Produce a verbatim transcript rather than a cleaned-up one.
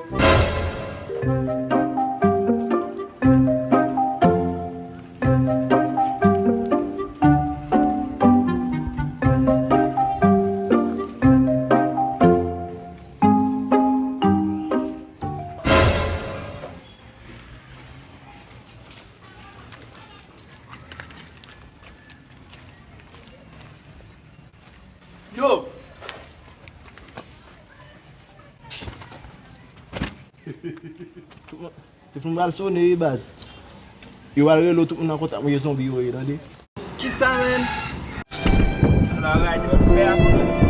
Yo! Telefòn pral sone wi baz. Yo pral rele w, tout moun nan kontak mwen, yo zonbi yo ye, tande. Kisa, menn? Ala radyo fè a.